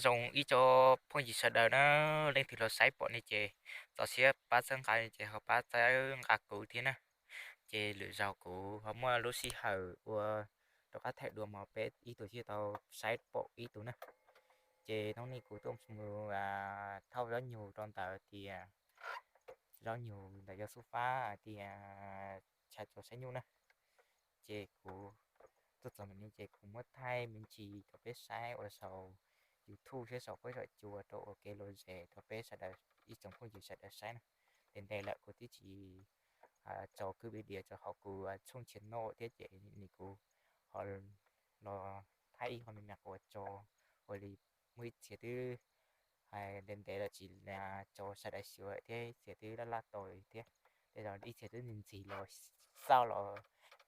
Zoo ib tsoom phooj ywg sawv daws na, leej twg los saib pom ne ces txaus siab pab txhawb nqa ces ho pab txhawb nqa kuv thiab na. Ces lwm zaus kuv ho muaj lub sij hawm ua rov qab thaij dua mas peb ib tug thiaj tau saib pom ib tug na. Ces hnub no kuv tuaj mus thauj zaub nyug rau ntawm tias zaub nyug ntawm yog xub fab tias chaw tso saib nyuj na. Ces kuv tuaj txog ntawm no ces kuv muab thaij me ntsis rau peb saib ua saum YouTube thiab saum huab saum cua rau ua kev lom zem rau peb sawv daws ib tsoom phooj ywg sawv daws saib na. Ntev ntev lawm kuv twb tsis tso kwv video rau hauv kuv tshooj channel thiab ces nim no kuv ho los thaij ib qho me me kuv tso ua li muaj ib txhia twb hais ntev ntev lawm tsis tso sawv daws xyuas thiab ib txhia twb laj laj tau thiab. Tej zaum ib txhia twb ntxig los xauj los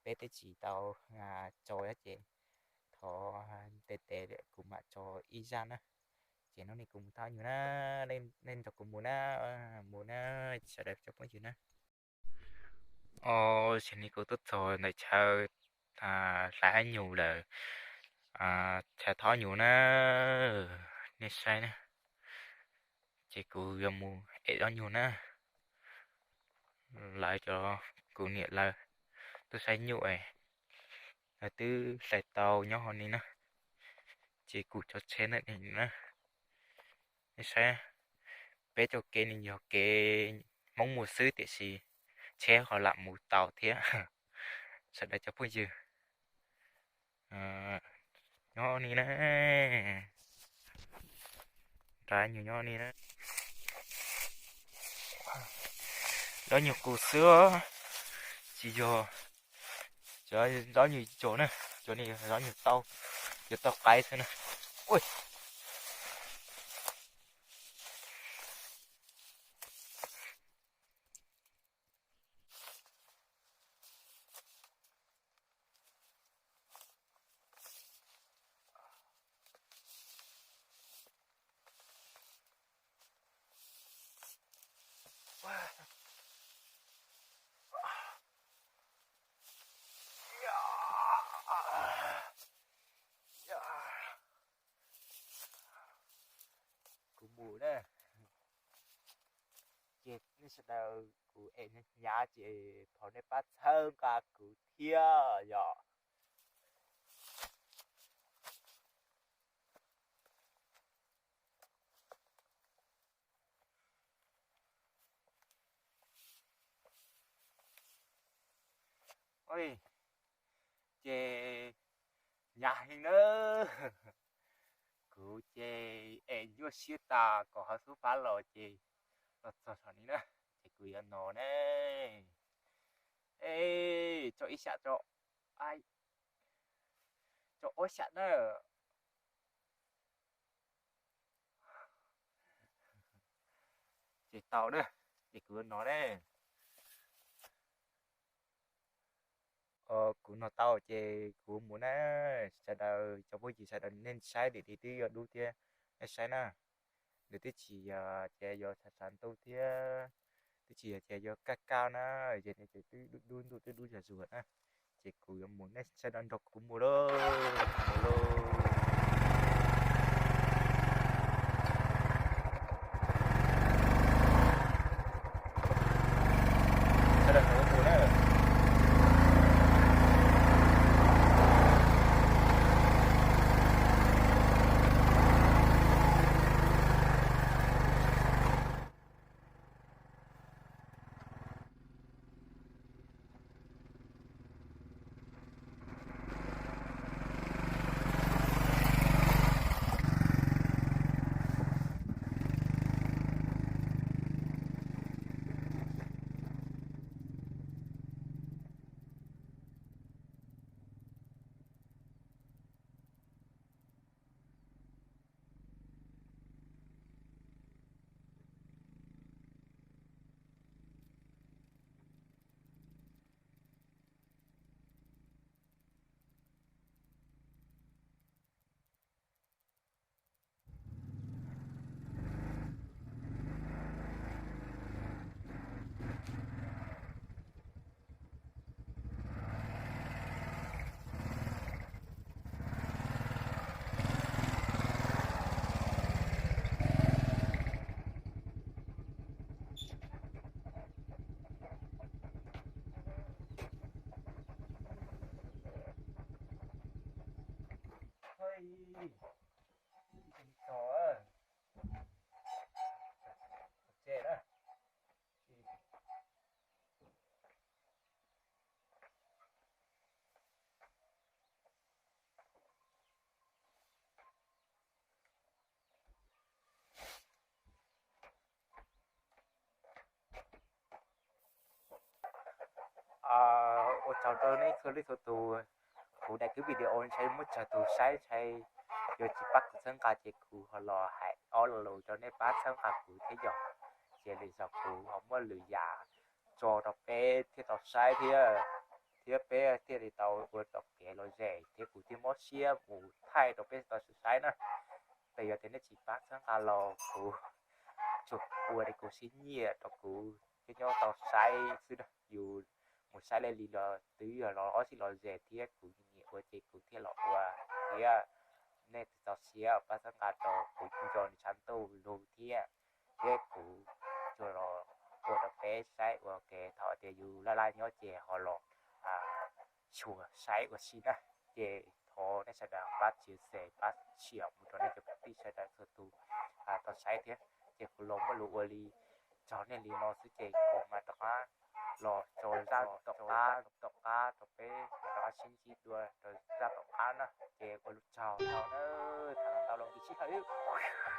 peb twb tsis tau tso ces thov ntev ntev kuv mam tso ib zaj na. Ces hnub no kuv mus thauj nyug na, nej nrog kuv mus na, mus na, sawv daws cov phooj ywg na. Os, ces nim no kuv tuaj txog ntawm chaw hlais nyug lawm, chaw thauj nyug na, nej saib na. Ces kuv yuav mus em zaub nyug na. Lawv cov, kuv niam lawv tuaj saib nyuj es lawv twb hlais tau nyob hauv ni na. Ces kuv tso tsheb ntawm ni na. Nej saib, peb txoj kev ni yog kev Hmoob mus xwb tiam sis tsheb ho lam mus tau thiab. Sawv daws cov phooj ywg, nyob ni na, nrad nyuag nyob ni na. Zaub nyuag qus xwb, tsis yog zaub nyuag tso na, cov ni zaub nyuag tau, yuav tau qaib xwb na. Ui, kuv mus na. Ces nej sawv daws, kuv em hnyav ces thov nej pab txhawb nqa kuv thiab yom. Ces hnyav heev nawb. Kuv ces es nyuaj siab tas kom ho xub fab los ces los txog saum ni na, ces kuv yuav no ne. Es tso ib sab tso, tso ob sab na. Ces tau na, ces kuv yuav no ne. Kuv no tau ces kuv mus na. Sawv daws cov phooj ywg sawv daws nej saib dim li twb yuav dub thiab, nej saib na. Nws twb tsis yog ces yuav sab sab ntuj thiab, twb tsis yog ces yuav kaj kaj na, ces nws ces twb dub dub ntuj twb dub zuag zuag na. Ces kuv yuav mus, nej sawv daws nrog kuv mus lauj, mus lauj. Sawv daws nrog kuv mus na. Rau nej txhua leej txhua tus, kuv daim clip video ntshai muaj tsawg tus saib ntshai yuav tsis pab kuv txhawb nqa ces kuv ho los hais ob lo lus rau nej pab txhawb nqa kuv thiab yog. Ces li xyov kuv ho muaj lwm yam tso rau peb thiaj tau saib thiab, thiab peb thiaj li tau ua tau kev lom zem thiab kuv thiaj mob siab mus thaij rau peb tau saib na. Tes yog tias nej tsis pab txhawb nqa los kuv tsuas ua li kuv siab nyiam rau kuv thiab nyob tau saib xwb na. Yus mus saib li li los twb yog los ob sij lom zem thiab kuv nyiam ua ces kuv thiaj los ua thiab. Nej tsis txaus siab pab txhawb nqa rau kuv nco nws tshav ntuj lug thiab, thiab kuv tsuas los ua rau peb saib ua kev thaum tias yus laj laj nyob ces ho los xyuas saib ua si na. Ces thov nej sawv daws pab chia sẻ pab share mus rau nej cov kwv tij sawv daws txhua tus tau saib thiab. Ces kuv los muaj lus ua li txog nej li no xwb ces kuv mam rov qab los tso zaj tom qab tom qab rau peb mam rov qab sib ntsib dua rau zaj tom qab na. Ces ua lus tsaug ntau na, tham ntau los nkim sib tham wb.